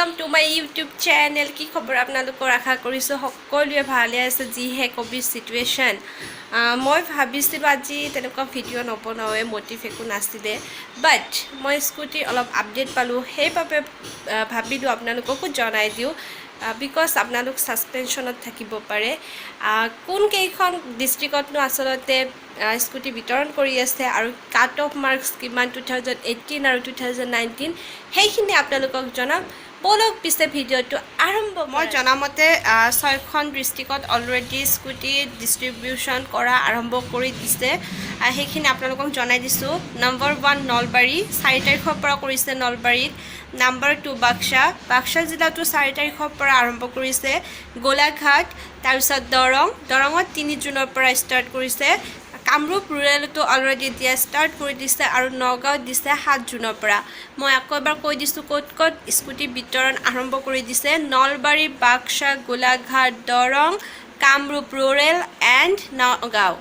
Welcome to my YouTube channel. কি খবৰ আপোনালোকৰ? আশা কৰিছোঁ সকলোৱে ভালে আছে। যিহে ক'ভিড চিটুৱেশ্যন, মই ভাবিছিলোঁ আজি তেনেকুৱা ভিডিঅ' নবনাওঁৱে, মটিভ একো নাছিলে। বাট মই স্কুটিৰ অলপ আপডেট পালোঁ, সেইবাবে ভাবিলোঁ আপোনালোককো জনাই দিওঁ, because আপোনালোক ছাছপেনশ্যনত থাকিব পাৰে। কোন কেইখন ডিষ্ট্ৰিক্টতনো আচলতে স্কুটি বিতৰণ কৰি আছে আৰু কাট অফ মাৰ্কছ কিমান 2018 আৰু 2019, সেইখিনি আপোনালোকক জনাম। ব'লক পিছে ভিডিঅ'টো আৰম্ভ। মই জনামতে ছয়খন ডিষ্ট্ৰিক্টত অলৰেডি স্কুটি ডিষ্ট্ৰিবিউশ্যন কৰা আৰম্ভ কৰি দিছে। সেইখিনি আপোনালোকক জনাই দিছোঁ। নম্বৰ 1 নলবাৰী, 4 তাৰিখৰ পৰা কৰিছে নলবাৰীত। নম্বৰ 2 বাক্সা, বাক্সা জিলাতো 4 তাৰিখৰ পৰা আৰম্ভ কৰিছে। গোলাঘাট, তাৰপিছত দৰং, দৰঙত 3 জুনৰ পৰা ষ্টাৰ্ট কৰিছে। কামৰূপ ৰুৰেলতো অলৰেডি দিয়া ষ্টাৰ্ট কৰি দিছে আৰু নগাঁৱত দিছে 7 জুনৰ পৰা। মই আকৌ এবাৰ কৈ দিছোঁ ক'ত ক'ত স্কুটি বিতৰণ আৰম্ভ কৰি দিছে: নলবাৰী, বাক্সা, গোলাঘাট, দৰং, কামৰূপ ৰুৰেল এণ্ড নগাঁও।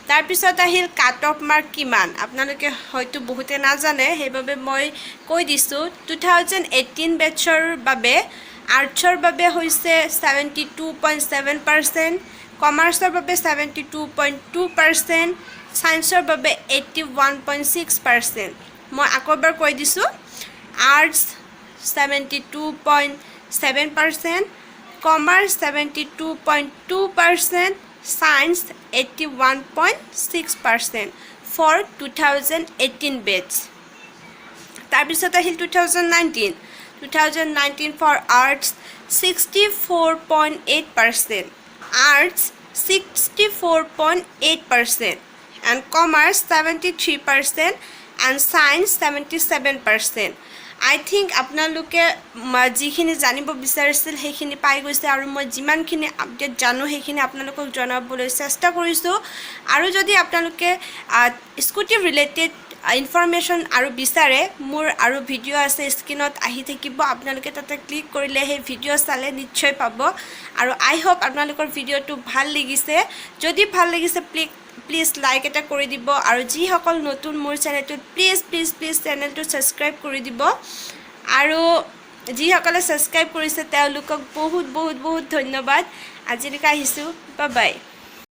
তাৰপিছত আহিল কাট অফ মাৰ্ক কিমান। আপোনালোকে হয়তো বহুতে নাজানে, সেইবাবে মই কৈ দিছোঁ। 2018 বেটছৰ বাবে আৰ্টছৰ বাবে হৈছে 72.7%, কমাৰ্চৰ বাবে 72.2%, ছায়েন্সৰ বাবে 81.6%। মই আকৌ এবাৰ কৈ দিছোঁ: Arts 72.7%, commerce 72.2%, science 81.6% for 2018 batch. তাৰপিছত আহিল 2019। 2019 for arts 64.8%, arts 64.8% and commerce 73% and science 77%. I think আপোনালোকে যিখিনি জানিব বিচাৰিছিল সেইখিনি পাই গৈছে আৰু মই যিমানখিনি আপডেট জানো সেইখিনি আপোনালোকক জনাবলৈ চেষ্টা কৰিছোঁ। আৰু যদি আপোনালোকে স্কুটি ৰিলেটেড ইনফৰমেশ্যন আৰু বিচাৰে, মোৰ আৰু ভিডিঅ' আছে, স্ক্ৰীণত আহি থাকিব। আপোনালোকে তাতে ক্লিক কৰিলে সেই ভিডিঅ' চালে নিশ্চয় পাব। আৰু আই হোপ আপোনালোকৰ ভিডিঅ'টো ভাল লাগিছে। যদি ভাল লাগিছে, প্লিজ প্লিজ লাইক এটা কৰি দিব। আৰু যিসকল নতুন মোৰ চেনেলটোত, প্লিজ প্লিজ প্লিজ চেনেলটো ছাবস্ক্ৰাইব কৰি দিব। আৰু যিসকলে ছাবস্ক্ৰাইব কৰিছে, তেওঁলোকক বহুত বহুত বহুত ধন্যবাদ। আজিলৈকে আহিছোঁ, বাই বাই।